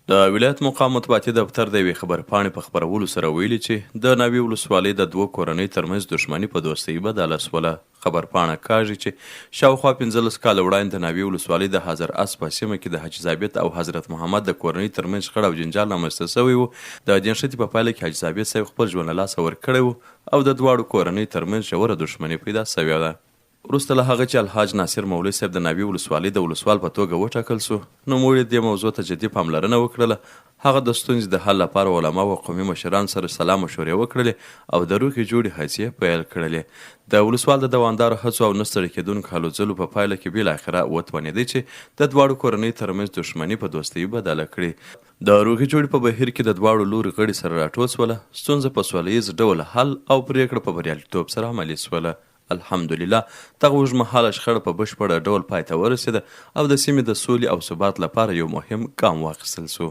د ولایت مقام مطبوعاتي دفتر د یوې خبرپاڼې په خپرولو سره ویلي چې د ناوې ولسوالۍ د دوو کورنیو ترمنځ دښمني په دوستۍ بدله شوله. خبرپاڼه کاږي چې شاوخوا 15 کاله وړاندې د ناوې ولسوالۍ د حاضر اس په سیمه کې د حاجي ثابت او حضرت محمد د کورنۍ ترمنځ شخړه او جنجال رامنځته شوی و. د دې نښتې په پایله کې حاجي ثابت صاحب خپل ژوند له لاسه ورکړی و او د دواړو کورنیو ترمنځ ژوره دښمني پیدا شوې ده. وروسته له هغه چې الحاج ناصر مولوي صاحب د ناوې ولسوالۍ د ولسوال په توګه وټاکل شو، نوموړي دې موضوع ته جدي پاملرنه وکړله. هغه د ستونزې د حل لپاره علماوو او قومي مشرانو سره سلا مشورې وکړلې او د روغې جوړې هڅې یې پیل کړلې. د ولسوال د دوامدارو هڅو او نه ستړي کېدونکو هلو ځلو په پایله کې بالاخره وتوانېدی چې د دواړو کورنیو ترمنځ دښمني په دوستۍ بدله کړي. د روغې جوړې په بهیر کې د دواړو لورو غړي سره راټول شوله، ستونزه په سوله ییز ډول حل او پرېکړه په بریالیتوب سره عملي شوله. الحمدلله، دغه اوږدمهاله شخړه په بشپړ ډول پای ته ورسېده او د سیمې د سولې او ثبات لپاره یو مهم ګام واخیستل شو.